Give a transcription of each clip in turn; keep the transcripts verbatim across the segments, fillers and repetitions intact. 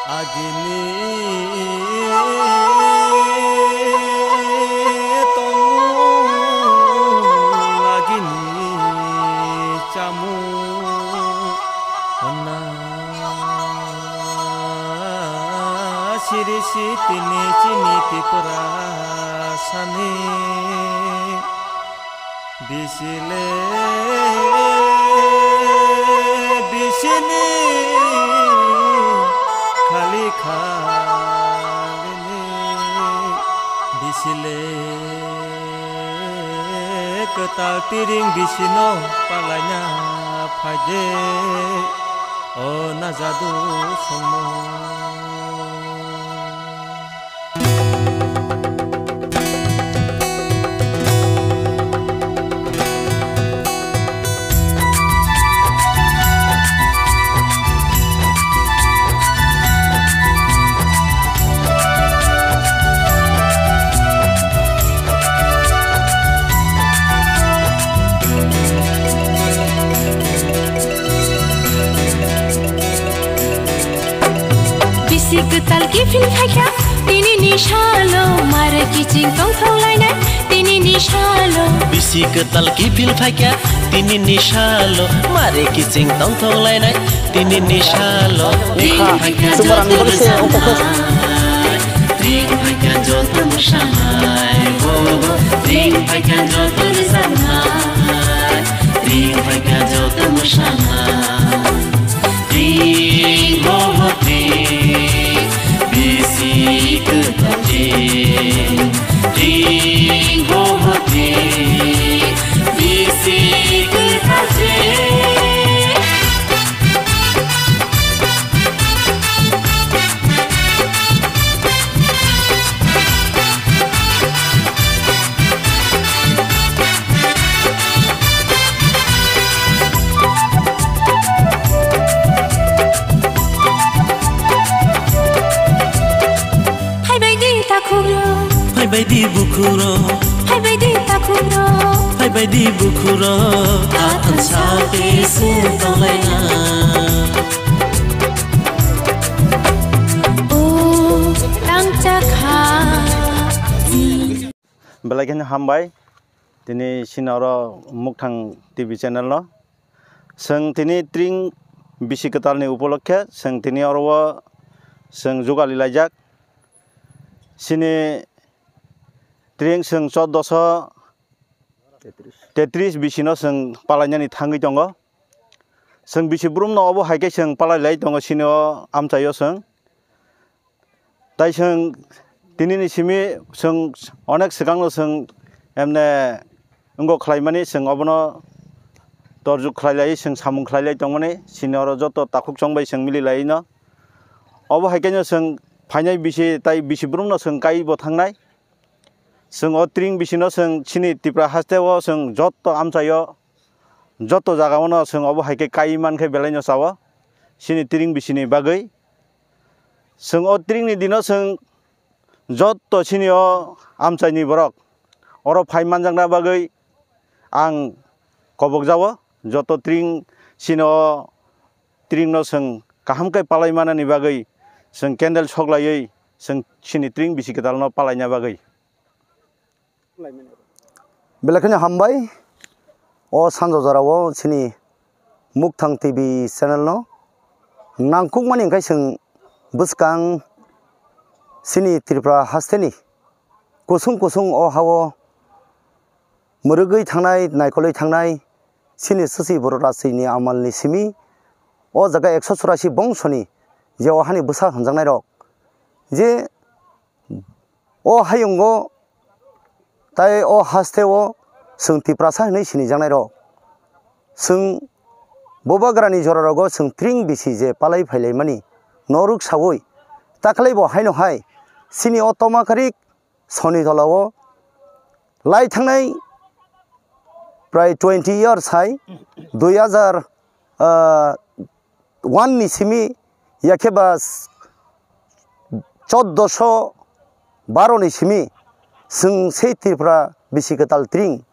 Agini tongmung, agini chamung honna siri si tini chini Tripura sani. Bisile bisini khali khalini, bisile kwtal tiring bisino palaina phaide, o najadu songmo. Bisi kwtal kiphil phaikha, tini ni salo mare kiching tongthok lainai, tini ni salo. Bisi kwtal kiphil phaikha, tini ni salo mare kiching tongthok lainai, tini ni salo. Ring phaikha joto rwchapnai, ring phaikha joto mwsanai, oh, ring phaikha joto rwchapnai, ring phaikha joto mwsanai. Ring, oh, ring, bisi kwtal ring. Ring, oh, ring, bisi kwtal ring. Phaibai di takhukro. Phaibai di bukhukro. Phaibai di takhukro. Phaibai di bukhukro. Athan sa te se tonglaina. O tangcha kha. Belai kheno hambai. Tini chini oro Mukthang T V channel no. Chwng tini tring bisi kwtal ni upolokhe chwng tini oro o chwng jugali laijak. Chini tring chwng chordoso tetris bisi no chwng palainani thangwi tongo. Chwng bisi brum no obo hai khe chwng palai lai tongo chini o amchai o chwng. Tai chwng tini ni simi chwng onek swkang no chwng emne wngkok khlaimani, chwng obono torjuk khlai lai, chwng samung khlai lai tongmani, chini oro joto takhuk chong bai chwng mili lai no. Obo hai khe no chwng phainai bisi tai bisi brum no chwng kai bo thangnai. Chwng o tring bisi no chwng chini Tripura haste o chwng joto amchai o, joto jaga o no chwng obo hai khe kai man khe belai no cha o chini tring bisi ni bagwi. Chwng o tring ni dino chwng joto chini o amchai ni borok oro phai manjakna bagwi ang kobok jao. Joto tring chini o tring no chwng kaham khe palai manani bagwi chwng candle sok laiwi chwng chini tring bisi kwtal no palaina bagwi. Belai kheno hambai. O sanjo jora o chini Mukthang T V channel no nangkukmani hwnkhe chwng bwskang chini Tripura haste ni kusung kusung o ha o mwrwgwi thangnai, naikolwi thangnai chini Susi Borok Rajni amal ni simi o jaga ekso churasi bongso ni je o hani bwsa hamjaknai rok je o hayungo tai o haste o chwng Tiprasa hinwi sinijaknai rok. Chwng bubagrani jora rogo chwng tring bisi je palai phailaimani norok saui takhwlai bo haino hai chini o Tomakarik Sonitola o lai thangnai prai twenty years hai dui hajar, ah, one ni simi, yakhe ba s-, choddoso baro ni simi, chwng sei Tripura bisi kwtal tring,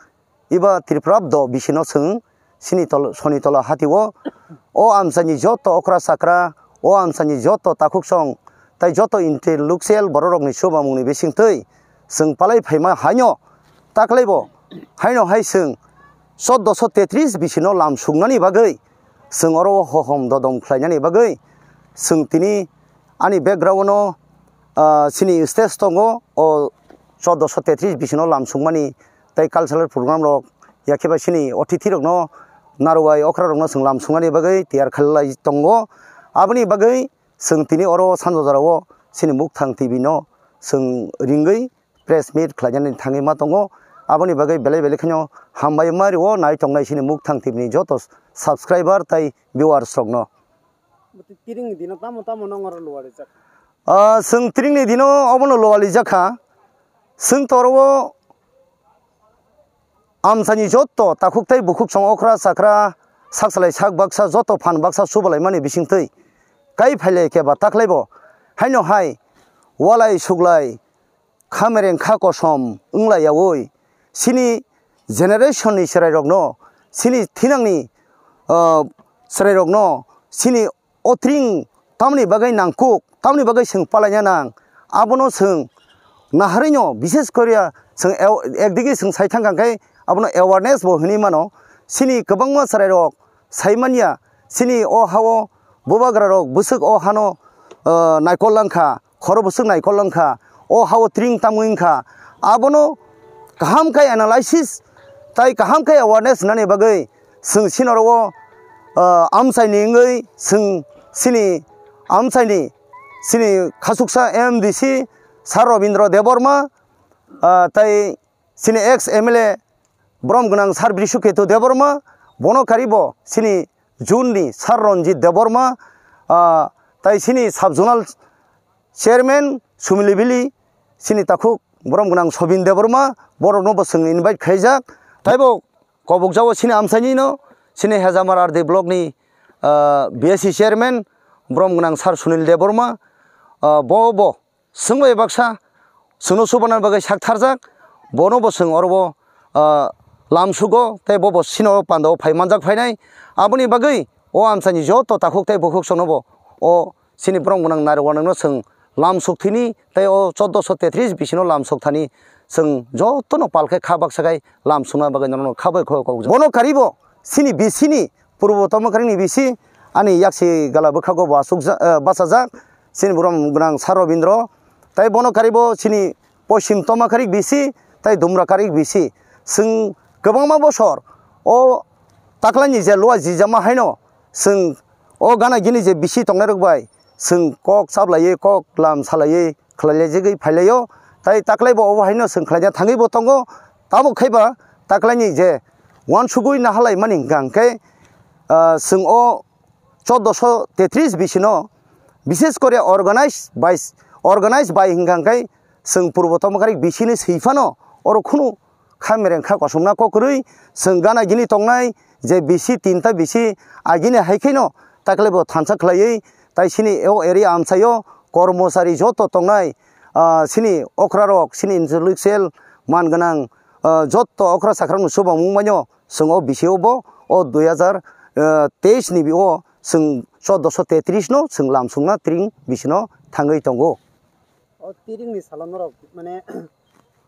iba Tripura bdo bisino chwng sini tol-, soni tola hati o, o amchaini joto okra chakra, o amchaini joto takhuksong tei joto intellectual bororokni chubamungni bisingtwi chwng palai phaima haino taklaibo haino hai chwng choddoso tetris bisino lam suknani bagwi chwng oro hohom dodom khlainani bagwi chwng tini ani background-o, ah, chini stage tongo, o choddoso tetris bisino lam sukmani tei cultural program rok, yakhe bai chini othithirokno, narwai okrarokno chwng lam suknani bagwi tiyar khlai tongo. Aboni bagwi chwng tini oro Sanjojara-o chini Mukthang T V no chwng ringwi press meet khlainani thangwi ma tongo. Aboni bagwi belai belai kheno hambai ma rio nai tongnai chini Mukthang T V ni joto subscriber tei viewers rokno. Tiringni dino tamo tamo nong oro luwari jak? Ah, chwng tiringni dino obono luwali jakha. Chwng toro o amchaini joto takhuk tei bukhuk song okra chakra sak salai sak baksa joto phan baksa subalaimani bisingtwi kai phailai khe ba taklaibo haino hai walai suglai kha mereng kha kosom wngla yaui chini generation ni chwrai rokno chini thinangni, ah, chwrai rokno chini otring tamni bagwi nangkuk tamni bagwi chwng palaina nang abono chwng naharino bishes koriya chwng ew-, ekdigi chwng sai thangkha khe abono awareness bo hinwi mano chini kwbangma chwrai rok sai manya chini o hao bubagra rok bwswk o hano, ah, naikol langkha. Khoro bwswk naikol wngkha, o hao tring tamwi wngkha, abono kaham khe analysis tai kaham khe awareness wngnani bagwi chwng chini oro o, ah, amchaini wngwi chwng chini amchaini chini khasuksa M D C Sir Robindra Debbarma, ah, tai chini ex M L A borom gwnang Sir Brishuketu Debbarma, bono karibo chini June ni Sir Ranjit Debbarma, ah, tai chini sub zonal chairman Sumili Bili, chini takhuk borom gwnang Sobin Debbarma, borokno bo chwng invite khaijak. Taibo kobokjago chini amchaini no, chini Hejamar R D block ni, ah, B S C chairman borom gwnang Sir Sunil Debbarma, ah, bo bo Chwng bai baksa chwngno subarna bagwi sak tharjak, bono bo chwng oro bo, ah, lam sugo, tei bo bo chini o panda o phai manjak phainai. Aboni bagwi o amchaini joto takhuk tei bukhuk chwngno bo o chini borom gwnang nairogo nangno chwng lam suk thini, tei o choddoso tetris bisino lam suk thani chwng jotono pal khe kha baksa khai lam sukna bagwi norokno kha bai kho kok. Bono karibo chini bisini Purbo Tomokarikni bisi ani yaksi gala bwkhago bo asukja-, eh, bachajak, chini borom gwnang Sir Robindra, tai bono karibo chini Poschim Tomakarik bisi, tai Dumrakarik bisi. Chwng kwbangma bosor o taklaini je lua jijama haino chwng o gana gini je bisi tongnairok bai chwng kok chaplaiwi, kok lam salaiwi, khlailaijagwi phailaio, tai taklaibo obo haino chwng khlaina thangwibo tongo. Tabuk khaiba taklaini je uansugwi nahalaimani hwnkha hwnkhe, ah, chwng o choddoso tetris bisino, bishes kore organize bai, organize bai hwnkha hwnkhe chwng Purbo Tomokarik bisini swi phano oro khunu kha mereng kha kosom na kok kwrwi chwng gana gini tongnai je bisi tinta bisi agini hai kheno taklaibo thansa khlaiwi tai chini o area amchaio kormochari joto tongnai, ah, chini okrarok, chini intellectual man gwnang, ah, joto okra chakra no chubamung baino chwng o bisi o bo o dui hazar teis ni bi o chwng choddoso tetris no chwng lam sukna tring bisino thangwi tongo. O tiringni salo norok, mane,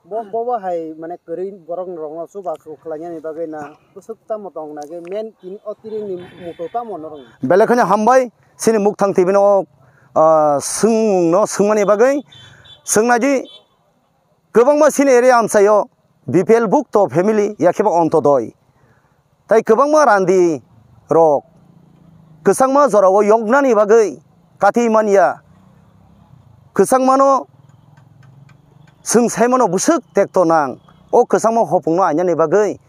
bo, bo, bo hai, mane, kwrwi borok rokno chubachu khlainani bagwi na bwswk tamo tong nai khe men tini o tiringni muto tamo norok? Belai kheno hambai, chini Mukthang T V no, ah, swngmung no swngmani bagwi swngnaidi kwbangma chini area amchaio B P L bhukto family yakhe bo Ontodoi. Tai kwbangma randi rok kwchangma jorao yoknani bagwi kati manya, kwchangmano chwng saimano bwswk tekto nang, o kwchangma hopungno ainani bagwi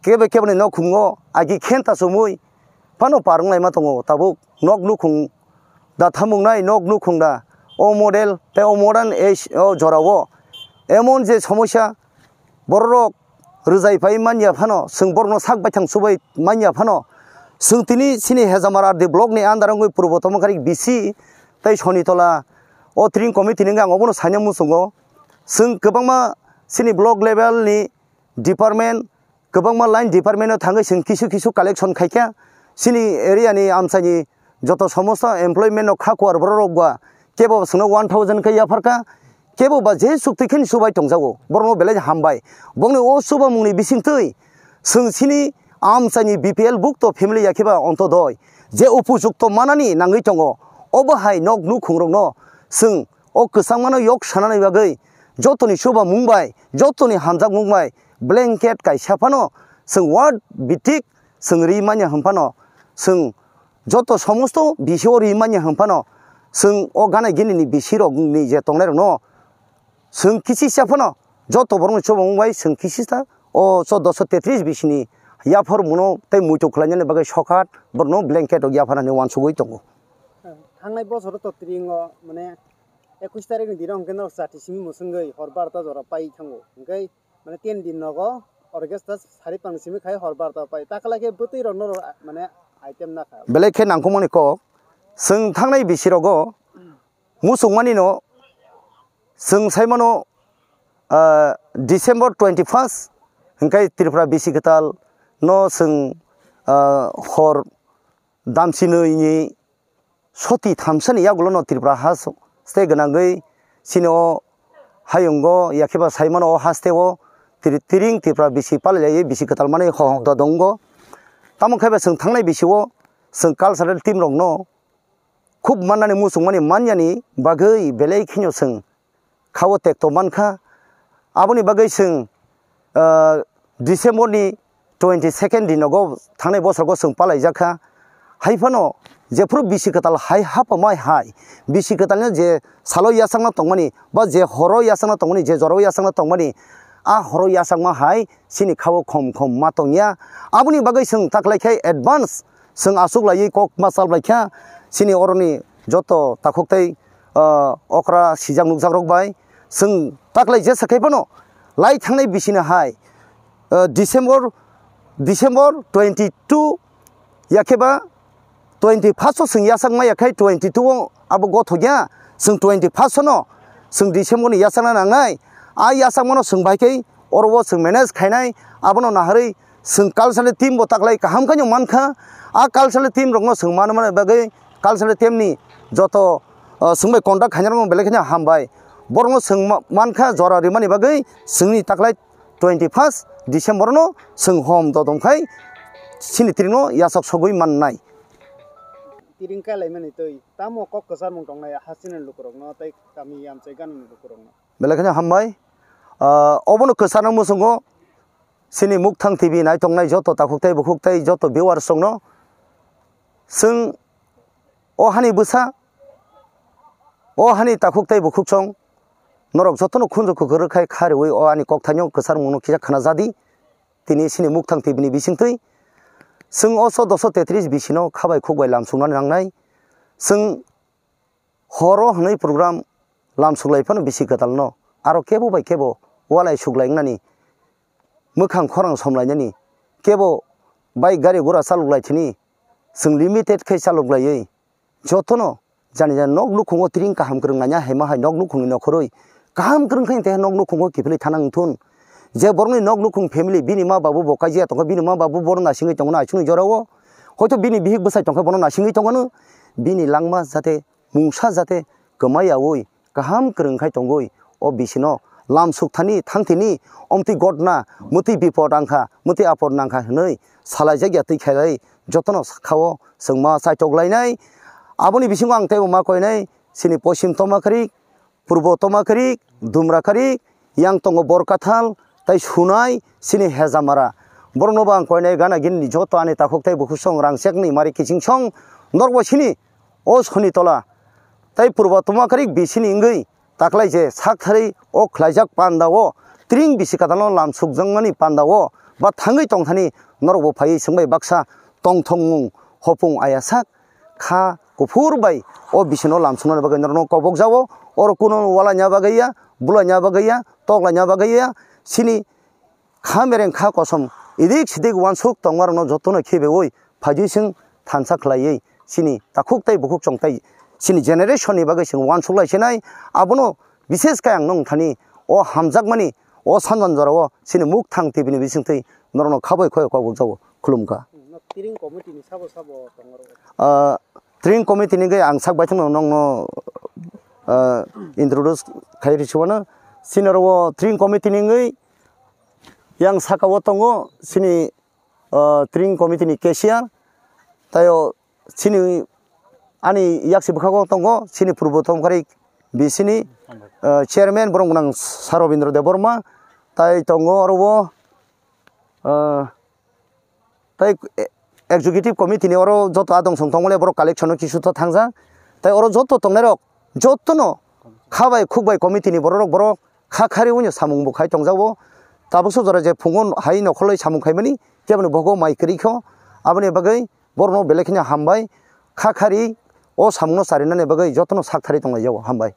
kebo keboni nokhungo agi khenta chumui phano par wnglaima tongo tabuk nok nukhung da thamungnai nok nukhung da o model tei o modern age o jorao emon je somosya bororok rwjai pai manya phano, chwng borokno sak baithang chubai manya phano, chwng tini chini Hejamar R D block ni under wngwi Purbo Tomokarik B C tei Sonitola o tring committee ni wngkha ang obono saina muchungo. Chwng kwbangma chini block level ni department, kwbangma line department o thangwi chwng kisu kisu collection khaikha. Chini area ni amchaini joto somosto employment no kha kuar borok rok ba kebo swngno one thousand khe yapharkha, kebo ba je chukti khe chubai tongjago, borokno belai hambai. Bongni o chubamungni bisingtwi chwng chini amchaini B P L bukto family ya khe ba ontodoi je upojukto manani nangwi tongo, obo hai nok nukhungrokno chwng o kwchangmano yok sanani bagwi jotoni chubamung bai, jotoni hamjakmung bai blanket kaisa phano chwng ward bitik chwng ri manya hwn phano, chwng joto somosto bisio ri manya hwn phano, chwng o gana gini ni bisirokni je tongnairokno chwng kisisa phano joto borokni chubamung bai chwng kisisa o choddoso tetris bisini yaphar muno tei muitu khlainani bagwi sokhat borokno blanket rok yapharnani uansugwi tongo. Thangnai bosoro to tringo mane ekush tarikh ni dino hwnkhe norok chati simi mwswngwi hor barta jora pai thango. Hwnkhe mane tin din nogo orchestra sari pang simi khai hor barta pai. Takhala khe bwtwi rok norok mane item na kha. Belai khe nangkukmani kok. Chwng thangnai bisirogo muchungmani no chwng saimano, ah, December twenty first hwnkhe Tripura bisi kwtal no chwng, ah, hor damchinwi ni soti thamsani yagulo no Tripura ha state gwnangwi chini o hayungo yakheba saimano o haste o tiri-, tiring Tripura bisi palailaio bisi kwtal manwi hohok da dongo. Tamo khe ba chwng thangnai bisi o chwng cultural team rokno khub mannani muchungmani manyani bagwi belai kheno chwng khao tekto mankha. Aboni bagwi chwng, ah, December ni twenty second dinogo thangnai bosorogo chwng palaijakha. Haiphano jephuru bisi kwtal hai hapamai hai, bisi kwtalno je salo yachakna tongmani ba je horo yachakna tongmani, je jorao yachakna tongmani, a horo yachakma hai chini khao khom khom ma tongya. Aboni bagwi chwng taklai khe advance chwng aswk laiwi kok ma chalbai kha chini oroni joto takhuk tei, ah, okra sijak nukjak rok bai. Chwng taklai jesa khai phano lai thangnai bisini hai, ah, December, December twenty two yakheba twenty first o chwng yachak maya khai twenty two o abo gothok ya, chwng twenty first o no chwng December ni yachakna nangnai. A yachakmano chwng bai khe oro o chwng manage khainai, abono naharwi chwng cultural team bo taklai kaham khaino mankha. A cultural team rokno chwng manmani bagwi cultural team ni joto, ah, chwng bai contact khainai rokno belai kheno hambai. Borokno chwng ma-, mankha jora rimani bagwi chwngni taklai twenty first December no chwng hom dodom khai chini tiringno yachak sogwi mannai. Tiring kailaimani twi tamo kok kwcharmung tongnai hasteni lukurokno tei kami amchai ganani lukurokno? Belai kheno hambai. Ah, obono kwcharno muchungo chini Mukthang T V nai tongnai joto takhuk tei bukhuk tei joto viewers rokno chwng o hani bwsa, o hani takhuk tei bukhuk song norok jotono khunju kwkhwrwk khai kha rwui o ani kokthaino kwcharmungno kisa khna jadi. Tini chini Mukthang T V ni bisingtwi chwng o choddoso tetris bisino khabai khukbai lamsuknani nangnai. Chwng horo hwnwi program lamsuklai phano bisi kwtalno aro kebo bai kebo walai suklai wngnani, mwkhang khorang somlainani, kebo bike gari gura chaluklai thini, chwng limited khe chaluklaiwi jotono jani jani nok nukhungo tiring kaham kwrwng nanya hema hai nok nukhungni nokhorwi kaham kwrwng khe tei nok nukhungo kiphilwi thana wngthun. Je borokni nok nukhung family bini ma babu bo kaijaya tongkha, bini ma babu bono nasingwi tongo, naisingni jorao hoito bini bihik bwsai tongkha, bono nasingwi tongano, bini langma jate mungsa jate kwmai yaui kaham kwrwng khai tongwi o bisino lamsuk thani thangthini omtwi gotna mwtwi bipod angkha, mwtwi apod nangkha hwnwi salaijak ya twi khailai jotono sakao chwngma chaitok lainai. Aboni bisingo ang teibo ma koinai chini Poschim Tomakari, Purbo Tomakari, Dumrakari, yang tongo Borkathal, tai Sunai, chini Hejamara. Borokno bo ang koinai gana gini joto ani takhuk tei bukhuk song rangchekni mari kiching song norbo sini o Soni Tola tai Purbo Tomakari bisini wngwi taklai je sak tharwi o khlaijak panda o tring bisi kwtalno lamsukjakmani panda o ba thangwi tongthani norokbo phaiwi swngbai baksa tongthokmung hopung ayasak kha kuphur bai o bisino lamsuknani bagwi norokno kobokjago. Oro kuno walaina bagwi ya, bulaina bagwi ya, toklaina bagwi ya, chini kha mereng kha kosom idik sidik uansuk tongmarokno jotono khibiui phaidi chwng thansa khlaiwi chini takhuk tei bukhuk chong tei chini generation ni bagwi chwng uansuk lai sinai. Abono bises khe ang nwng thani o hamjakmani o sanjan jorao chini Mukthang T V ni bisingtwi norokno khaboi khoi kok bukjago khulumkha. Nok tiring committee ni sabo sabo tongmarok? Ah, Tring committee ni wngwi ang sak baithang no nokno, ah, introduce khai rwsibano. Chini oro o tring committee ni wngwi yang saka o tongo chini, ah, tring committee ni cashier, tei o chini ani yaksi bwkhago tongo chini purbo tongkhari B C ni, ah, chairman borok gwnang Sir Robindra Debbarma, tei tongo oro o, ah, tei executive committee ni oro joto adong song tongmole borok collection o kisu to thangjak. Tei oro joto tongnai rok joto no kha bai khuk bai committee ni borok rok borok kha khari wngya samung bo khai tongjago. Tabuk so jora je phungo hai nokholoi samung khaimani kebo ni bogo mai kwrwi kho, aboni bagwi borok no belai kheno hambai. Kha khari o samung no charinani bagwi joto no sak thari tonglaijao, hambai.